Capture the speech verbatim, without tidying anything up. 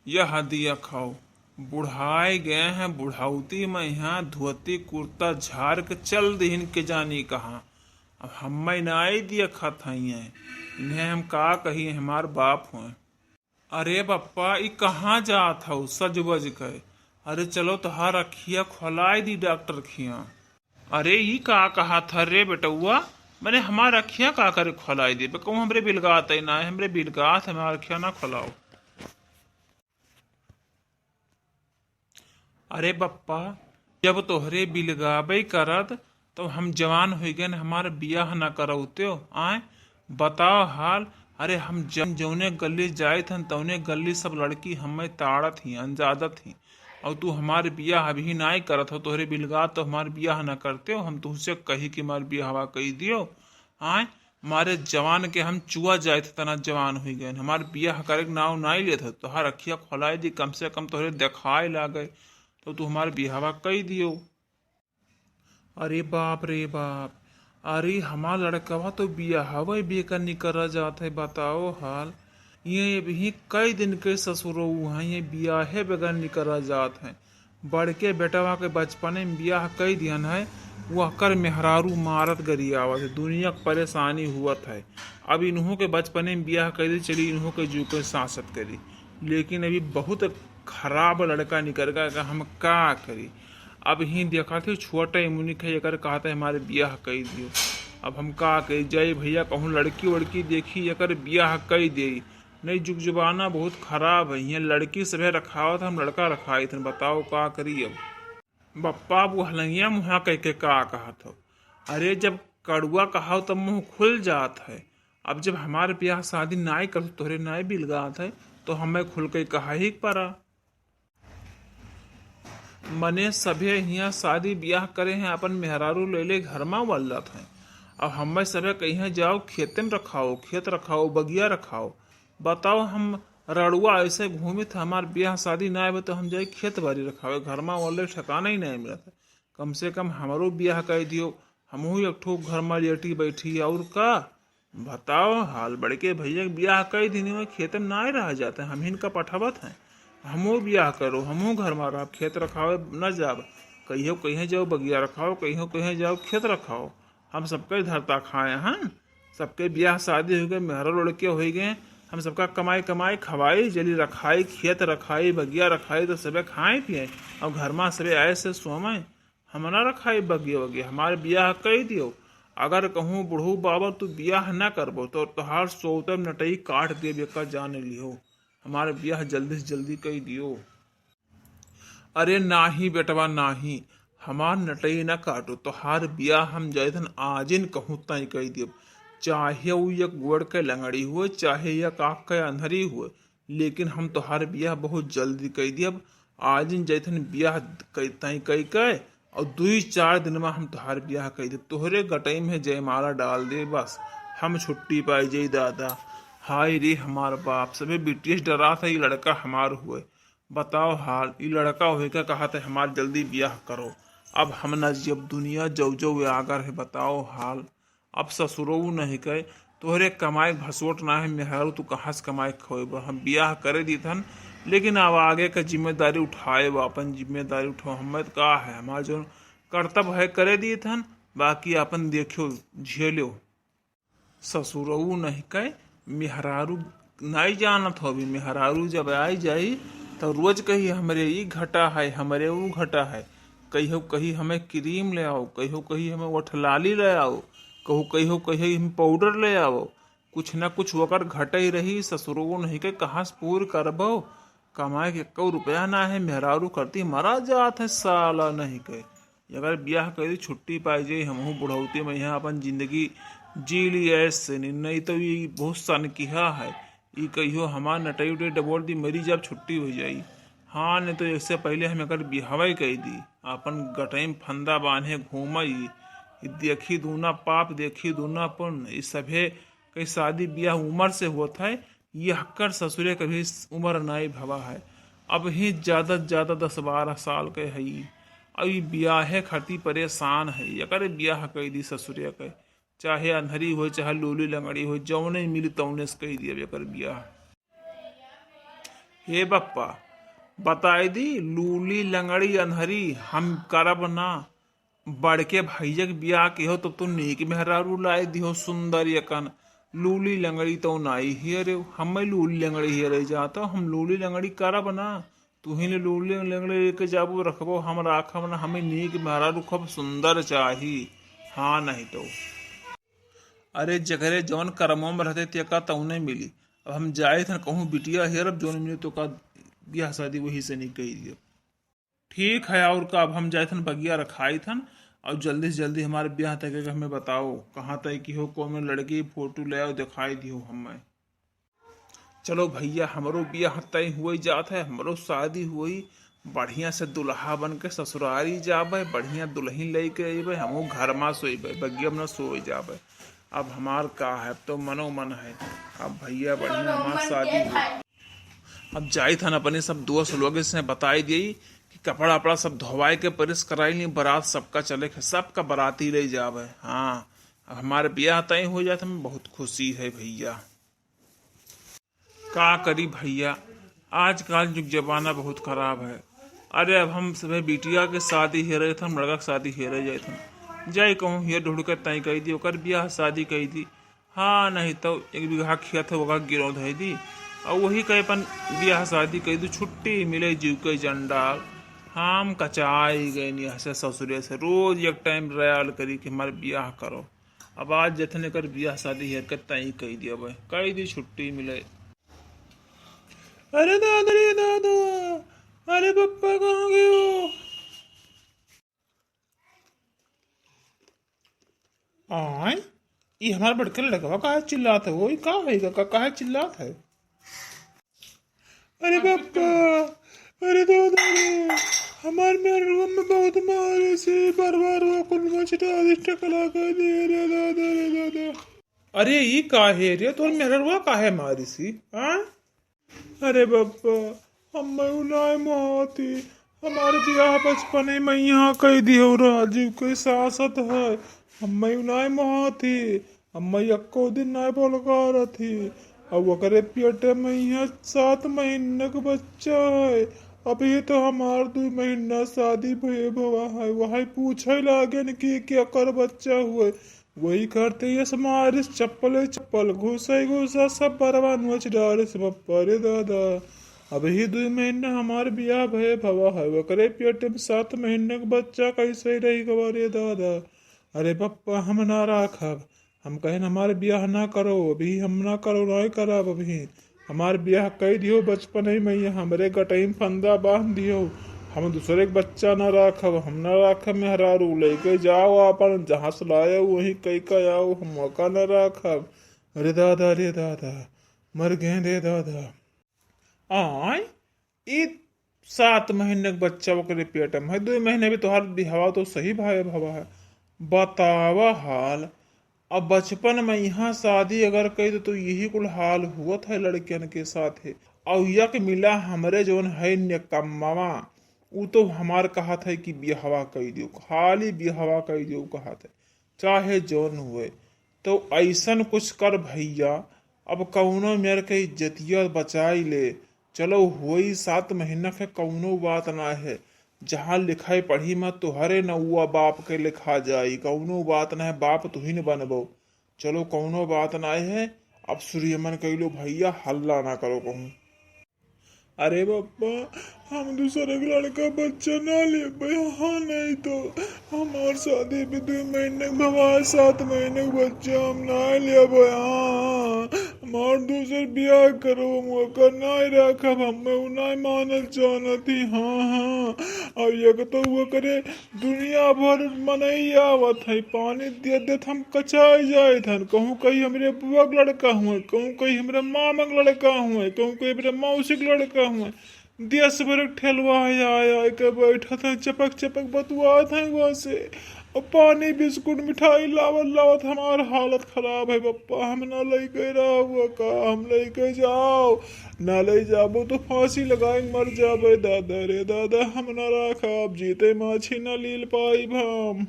यह दिया खाओ, बुढ़ाए गए हैं, बुढ़ौती में यहाँ धोती कुर्ता झार के चल दिहिन के जानी कहाँ। अब हम्मै नाई दिया खात हइये, इन्हें हम का कही, हमार बाप होए। अरे बप्पा, ई कहाँ जात हौ सज बज के? अरे चलो तोहार अखिया खोलाए दी डॉक्टर खिया। अरे ई का कहा था रे बेटौआ, मने हमार अखिया का करे खोलाए देबे? कहूँ हमरे बिलगात है ना, हमरे बिलगात, हमार अखिया ना खोलाओ। अरे बप्पा, जब तोहरे बिलगाबे करत, तब हम जवान होइ गए, हमार बियाह न करौत्यो। आए बताओ हाल। अरे हम जौन जौने गली जाइत हन, तौने गली सब लड़की हमें ताड़त ही, अंजादत ही, और तू हमार बियाह अभी नाई करत हो। तोहरे बिलगात तो हमार बियाह न करत्यो, हम तुहसे कही कि हमार बियाहवा कई दियो। आए मारे जवान के हम चुआ जाइत, तना जवान हुई गए, हमार बियाह करे के नाव नाई लेत हो। तोहार अखिया खोलाए दी, कम से कम तोहरे देखाए लागे, तो तू हमार बियाहवा कई दियो। अरे बाप रे बाप, अरे हमार लड़कवा तो बियाहवे बेकर निकरा जात है, बताओ हाल। ये अभी कई दिन के ससुरऊ हैं, ये बियाहे बेगर निकरा जात हैं। बड़के बेटवा के बचपने में बियाह कई दिहन है, वहकर मेहरारू मारत गरियावत है, दुनिया के परेशानी हुअत है। अब इन्हों के बचपने में बियाह कई दी, चली इन्हों के जू के सांसत करी, लेकिन अभी बहुत खराब लड़का निकर गया, हम का करी। अब ही देखा थे छोटा इमुनिक है, एकर कहत है हमारे बियाह कई दियो। अब हम का करी, जाई भैया कहूँ लड़की वड़की देखी, एकर बियाह कई दे। नहीं जुग जुबाना बहुत खराब है, यहाँ लड़की सभे रखावत, हम लड़का रखाइत हन, बताओ का करी अब। बप्पा, अब हलंगिया मुहा कह के का कहत हो? अरे जब कड़ुआ कहाओ तब मुँह खुल जात है। अब जब हमार बियाह शादी नाई कर, तोहरे नाई बिलगात है, तो हमें खुल के कहा ही पड़ा। मने सभे हियाँ शादी बियाह करे हैं, अपन मेहरारू ले ले घर मा वल्लत हैं। अब हमें सभे कहिए जाओ खेते में रखाओ, खेत रखाओ, बगिया रखाओ। बताओ हम रड़ुआ ऐसे घूमित, हमार बियाह शादी ना आवे तो हम जाए खेत बारी रखावे, घर मा वल्ले ठिकाना ही नहीं मिलत है। कम से कम हमरो बियाह कर दियो, हमहू एक ठो घर मा लेटी बैठी, और का? बताओ हाल, बड़के भैया के बियाह कई दिन में खेत में नाय रह जाते, हम हिनका पठावत हैं। हमहू बियाह करो, हमहू घर मा रहब, खेत रखावे न जाब। कहियो कहीं जाओ बगिया रखाओ, कहियो कहीं जाओ खेत रखाओ। हम सबके धरता खाए हैं, सबके बियाह शादी हो गए, मेहरा लड़के हो गए, हम सबका कमाई कमाई खवाई, जली रखाई, खेत रखाई, बगिया रखाई, तो सबे खाए पिए और घर मा सबे आए से सोवे। हम ना रखाई बगिया वगिया, हमार बियाह कई दियो। अगर कहूँ बुढ़ऊ बाबा तू बियाह ना करबो तो तोहार सोतम नटई काट देब, एका जान लिहो। हमार बियाह जल्दी से जल्दी कई दियो। अरे नाही बेटवा नाही, हमार नटई ना काटो, तोहार बियाह हम जैसन आजिन कहूँ तय कई देब। चाहे उ एक गोड़ के लंगड़ी हुए, चाहे एक आँख के अंधरी हुए, लेकिन हम तोहार बियाह बहुत जल्दी कई दियब। आजिन जैथन बियाह कई, तय कई के और दुई चार दिन में हम तोहार बियाह कई दियब। तोहरे गटई में जयमाला डाल दे बस, हम छुट्टी पाई जाई दादा। हाय रे हमार बाप, सभे बिटियस डरात है, ई लड़का हमार हुए। बताओ हाल, ई लड़का होए के कहत है हमार जल्दी बियाह करो। अब हम ना जियब, दुनिया जौ जौ आगर है, बताओ हाल। अब ससुरऊ नहीं कहे, तोहरे कमाए के भसोट ना है, मेहरारू तू कहाँ से कमाए के खोएब? हम बियाह करे दीत हन, लेकिन अब आगे के जिम्मेदारी उठाए, वो अपन जिम्मेदारी उठाओ। हमें तो का है, हमार जौन कर्तव्य है करे दीत हन, बाकी अपन देखियो, झेलियो। ससुरऊ नहीं कहे, मेहरारू नाई जानत हो अभी, मेहरारू जब आई जाई, तो रोज कही, "हमरे ई घटा है, हमरे ऊ घटा है।" कहियो कही, "हमें क्रीम ले आओ," कहियो कही, "हमें ओठलाली ले आओ," कहू कहियो कही, "हम पाउडर ले आओ।" कुछ ना कुछ ओकर घटई रही, ससुरऊ नहीं के कहाँ से पूर करबो? कमाए के एको रुपया ना है, मेहरारू करती मरा जात है साला नहीं के। अगर बियाह करी छुट्टी पाई जाई, हमहू बुढ़ौती में यहाँ अपन जिंदगी जी ली ऐसे नहीं, नहीं तो ये बहुत सनकिहा है। ई कहियो हमार नटई उटई डबोल दी, मरी जाब छुट्टी हो जाई। हाँ, नहीं तो इससे पहले हम एकर बियाहवा ही कई दी। अपन गटई में फंदा बांधे घूमई, ई देखी दूना पाप, देखी दूना पुण्य। ई सभे कई शादी बियाह उम्र से होत है, यहकर ससुरे कभी उम्र नाई भवा है। अब ही ज्यादा से ज्यादा दस बारह साल के हई। अब ई बियाहे खातिर परेशान है, एकर बियाह कई दी ससुरे के। चाहे अंधरी होए, चाहे लूली लंगड़ी होए, जौने मिली तौने से कई दिया एकर बियाह। हे बप्पा, बताई दी, लूली लंगड़ी अन्हरी हम करब ना। बड़के भैया के बियाह के हो, तब तो नीक मेहरारू लाई दिहो, सुंदर एकन। लूली लंगड़ी तो नाई हियरे, हमें लूली लंगड़ी हियरे जातो, हम लूली लंगड़ी करब ना। तू ही ले लूली लंगड़ी लेके जाबो, रखबो, हम राखब ना, हमें नीक मेहरारू खूब सुंदर चाही। हाँ, नहीं तो। अरे, जकरे जौन करमो में रहते, तेका तौने मिली। अब हम जाइत हन, कहूँ बिटिया हेरब, जौन मिली तो का बियाह शादी वही से नहीं कही दियो। ठीक है, और का, अब हम जाइत हन, बगिया रखाइत हन, और जल्दी से जल्दी हमारे बियाह तय करके हमें बताओ, कहाँ तय की हो, कौन में लड़की, फोटो ले आओ, दिखाई दियो हमें। चलो भैया, हमरो बियाह तय हुए जात है, हमरो शादी हुई, बढ़िया से दुल्हा बन के ससुरारी जाबे, बढ़िया दुल्हन लेके अइबे, हमहू घर मा सोइबे, बगिया में न सोए जाबे। अब हमार का है, अब तो मनो मन है। अब भैया, बढ़िया हमार शादी हुई। अब जाइत हन, अपने सब दोस्त लोग से बताई दिए कि कपड़ा वपड़ा सब धोवाए के प्रेस कराई ली, बारात सबका चले के, सबका बाराती ले जाबे। हाँ, अब हमारे बियाह तय हो जात, हमें बहुत खुशी है भैया। का करी भैया, आजकल जुग जमाना बहुत खराब है। अरे, अब हम सभे बिटिया के शादी हेरे थे, हम लड़का के शादी हेरे जाए थे। जाई कहूँ हियर ढूंढ के तय कई दी, ओकर बियाह शादी कई दी। हाँ, नहीं तो एक बीघा खेत है, ओका गिरौं धई दी, और वही कहे अपन बियाह शादी कई दी, छुट्टी मिले जीव के जंडाल। हम कचाई गए नहीं हंसे ससुरे से, रोज एक टाइम रयाल करी कि हमारे बियाह करो। अब आज जतने कर बियाह शादी हेर के तय कई दिया भाई, कई दी छुट्टी मिले। अरे दादा रे दादा, अरे पप्पा कहाँ गए हो? आय, ई हमार बड़का लड़कवा काहे चिल्लात है? ओई का है का, काहे चिल्लात है? अरे पप्पा, अरे दादा रे, हमार मेहरुआ में बहुत मारे से, बार बार वो कुल मचटा दे, टकला कर दे रे दादा रे दादा। अरे ई काहे रे, तोर मेहरुआ काहे मारी सी? हाँ? अरे बप्पा, हम्मे उनाय मोहाती, हमार बियाह बचपने में यहाँ कई दियो, राजीव के सासत है। हम्मे उनाय मोहाती, हम्मे यक्को दिन नाय बोलकारत ही। अब ओकरे पेटे में यहाँ सात महीने के बच्चा है। अभी तो हमार दू महीना शादी भये भवा है, वही पूछे लागेन कि केकर बच्चा हुए। वही करते यस मारिस चप्पले चप्पल, घुसै घुसा सब बरवा नोच डारिस बप्पा रे दादा। अबही दुई महीना हमार बियाह भये भवा है, ओकरे पेट में सात महीने के बच्चा कैसे रही गवा रे दादा। अरे बप्पा हम ना राखब, हम कहेन हमार बियाह ना करो, अबही हम ना करो, नाय करब अबही। हमार बियाह कई दियो बचपने में, ये हमरे गटई में फंदा बांध दियो। हम दूसरे के बच्चा ना राखब, हम ना राखब मेहरारू, लेके जाओ आपन, जहाँ से लायो वहीं कई का आओ, हम ओका ना राखब। अरे दादा, रे दादा, मर गए रे दादा। आय, ई सात महीने के बच्चा ओकरे पेट में है, दो महीने भी तोहार बिहावा तो सही भाई भवा है। बतावा हाल, अब बचपन में यहाँ शादी अगर कई दे तो यही कुल हाल हुवत है लड़कियन के साथ है। और यक मिला हमरे जौन है निकम्मवा, उ तो हमार कहत है कि बिहवा कई दियो, खाली बिहवा कई दियो कहत है, चाहे जौन हुए। तो ऐसन कुछ कर भैया, अब कौनो मेर के इज्जतिया बचाई ले। चलो होई सात महीना के कौनो बात ना है, जहाँ लिखाई पढ़ी में तोहरे नौआ बाप के लिखा जाई, कौनो बात ना है, बाप तुही न बनबो। चलो कौनो बात ना है, अब सूर्यमन कइलो भैया, हल्ला ना करो कहूँ। अरे बप्पा, हम दूसरे के लड़का बच्चा ना लेबे, हाँ नहीं तो हमार शादी भी दो महीने के भवा, सात महीने के बच्चा हम ना लेबे, हाँ। हमार दूसर बियाह करो, हम ओकर नाय राखब, हमें उ नाय मानल जानत ही, हाँ, हाँ। और एक तो ओकरे दुनिया भर मनई आवत है, पानी दे देत हम कचाई जाइत हन। कहूँ कहीं हमरे बुआ के लड़का हुए, कहूँ कहीं हमरे मामा के लड़का हुए, कहूँ कहीं हमरे मौसी के लड़का हुए। देश भर के ठेलवा है, आय आय के बैठत है, चपक चपक बतुआत है वहाँ से। और पानी बिस्कुट मिठाई लावत लावत हमार हालत खराब है बप्पा, हम ना लेके रहो का, हम लेके जाओ, ना ले जाबो तो फांसी लगाए मर जाबे दादा रे दादा, हम ना राखब, जीते माछी ना लील पाइब हम।